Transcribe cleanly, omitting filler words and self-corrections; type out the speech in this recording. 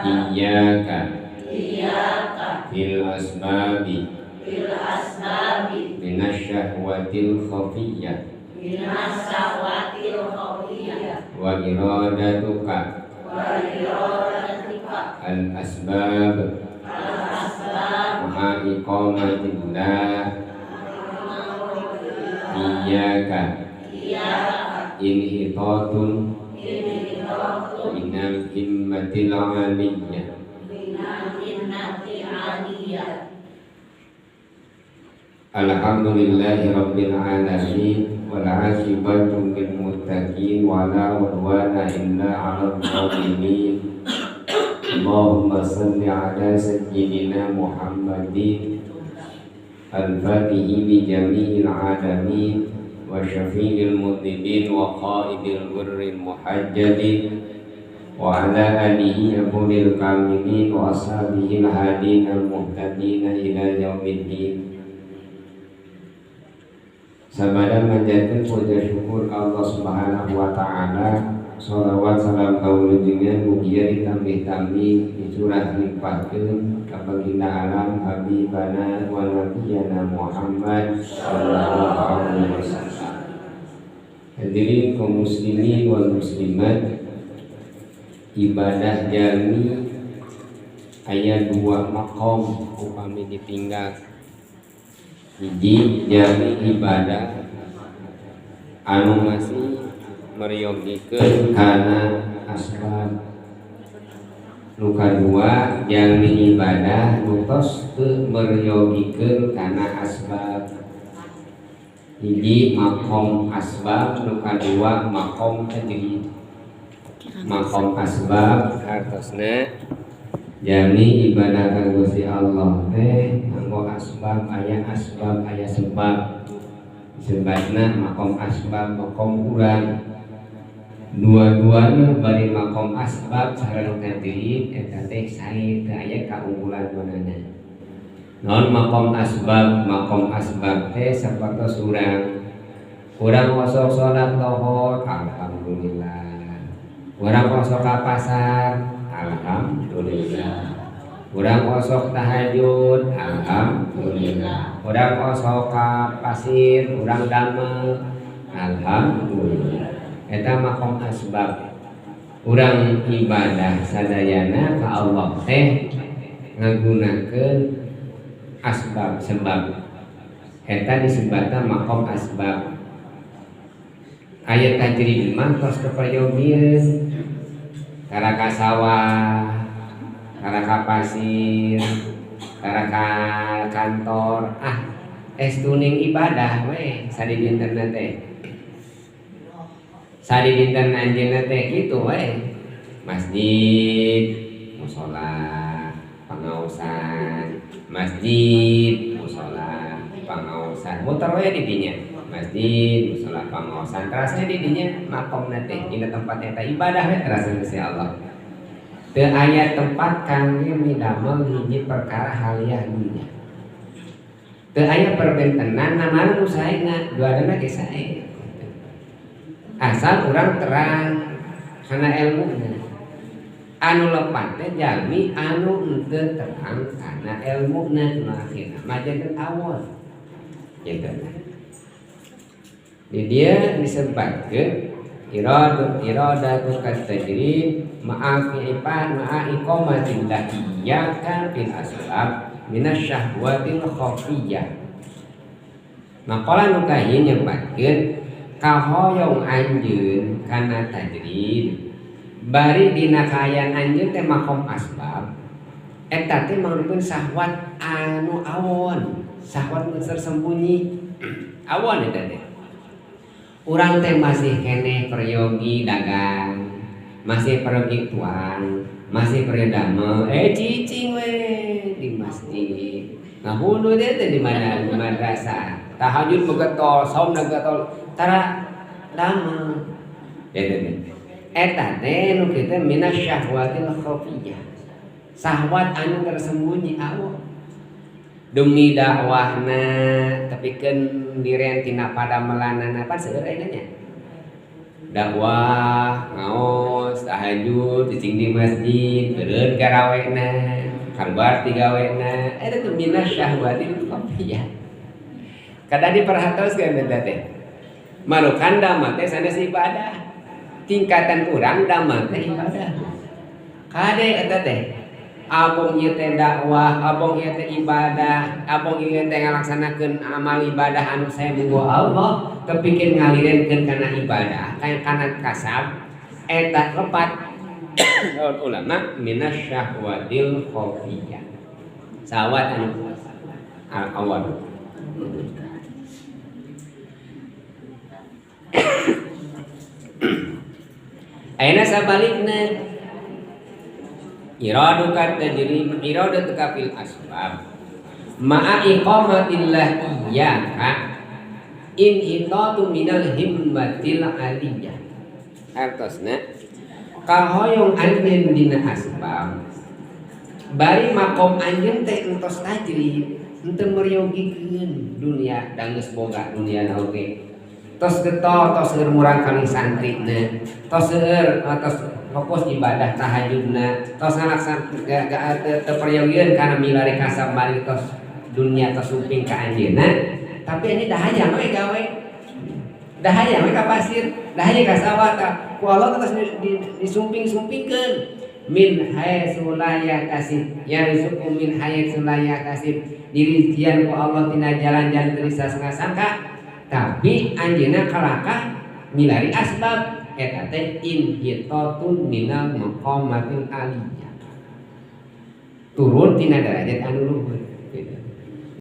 Iyyaka fil asbabi minasyahwatil khafiyyah wa iradatuka al asbab ma'a iqamatillah iyyaka inhitatun minal himmatil aliyah. Alhamdulillahi rabbil alamin wal aqibatu lil muttaqin wa la udwana illa 'alal zalimin. Allahumma salli ala sayyidina Muhammadin al-fatihi li jami'il alamin wa syafi'il mudhnibin wa qaidil ghurril muhajjalin wa ala alihi abulil kamilin wa ashabihil hadin al-muhtadin ila yaumiddin. Sabada manjatkeun puja syukur ka Allah Subhanahu wa taala, shalawat salam kawulujengan mugia ditambih-tambih dicurah limpahkeun ka baginda alam habibana wa nabiyana Muhammad sallallahu alaihi wasallam. Hadirin kaum muslimin wal muslimat, ibadah jalmi aya dua maqam upami ditinggal. Hiji jalmi ibadah anu masih meryogikeun kana asbab. Nu kadua jalmi ibadah nu tos teu meryogikeun kana asbab. Hiji maqam asbab, nu kadua maqam tajrid. Maqam asbab hartosna jalmi ibadah ka Gusti Allah teh nganggo asbab, aya asbab aya sebab. Sebabna maqam asbab maqam urang. Dua-duana bari maqam asbab sareng tajrid eta teh sae teu aya kaunggulan manana. Naon maqam asbab? Maqam asbab teh sapertos urang. Urang osok salat lohor, alhamdulillah. Urang osok ka pasar, alhamdulillah. Urang osok tahajud, alhamdulillah. Urang osok ka pasir, urang damel, alhamdulillah. Eta maqam asbab. Urang ibadah sadayana ka Allah teh ngagunakeun asbab sebab. Eta disebutna maqam asbab. Aya tajrid mah tos keperyogian tara ka sawah, tara ka pasir, tara ka kantor, ah estuning ibadah we sadidintenna teh. Sadidinten anjeunna teh kitu we. Masjid, mushola, pangaosan, masjid, mushola, pangaosan, muter we di dinya. Masjid, mushola, pangaosan, terasa di dinya makomna teh dina tempat eta ibadah we terasa Gusti Allah. Teu aya tempat kangge midamel hiji perkara haliah dunya. Teu aya perbentenan namana nu saena, duadana ge sae. Asal urang terang kana elmuna. Anu lepat teh jalmi anu henteu terang kana elmuna nu akhirna mah janten awon. Gitu. Di dia disebutkeun iradatu kat tajrid ma'a fi'ifan ma'a iqamatil iyyaka fil asbab minasyahwatil khafiyah. Maqala nu kahiji nyebatkeun kahoyong anjeun kana tajrid bari dina kaayaan anjeun teh maqam asbab eta teh mangrupikeun syahwat anu awon, syahwat nu tersembunyi awon eta teh. Urang teh masih keneh peryogi dagang, masih peryogi tuang, masih peryogi damel, cicing we di masjid. Ngahulu teh di mana di madrasah. Tahajud begetol, saum begetol, tara damel. Eta teh. Eta teh nu kitu minasyahwatil khafiyah. Syahwat anu tersembunyi awon. Demi dakwahna tepikeun diren tina padamelanana pan seueur ayeuna nya. Dakwah ngaos tahajud cicing di masjid beureun garawena kaluar ti gawena eta teh minas syahwatil khafiyah. Kada diperhatoskeun eta teh. Marukan damel teh sanes ibadah. Tingkatan urang damel teh ibadah. Kade eta teh abong ieu teh dakwah, abong ieu teh ibadah, abong ieu teh ngalaksanakeun amal ibadah anu sae munggu Allah, tepikeun ngalirenkeun kana ibadah, kana kasab eta lepat. Ulama minas syahwatil khafiyah. Sawat anu al awal. Ayeuna sabalikna iraduka tajri iradatuka fil asbab ma'a iqamatillah iyyaka inhitatu minal himmatil aliyah. Artosna kahoyong anjeun dina asbab bari makom anjeun teh entos tajri henteu meryogikeun dunia da geus boga dunia na oge tos getol tos seueur murang kali santrina tos seueur tos fokus ibadah tahajudna tos ngalaksan teu peryogieun kana milari kasab bari tos dunia tos sumping ka anjeunna tapi ini dahayang we gawe dahayang we ka pasir dahayang ka sawah ta ku Allah tos disumping-sumpingkeun min haitsu la yahtasib yarzuqu min haitsu la yahtasib dirijian ku Allah tina jalan-jalan teu disangka-sangka tapi anjeunna kalakah milari asbab eta teh inhitatun minal maqamatil aliyah turun tina derajat anu luhur.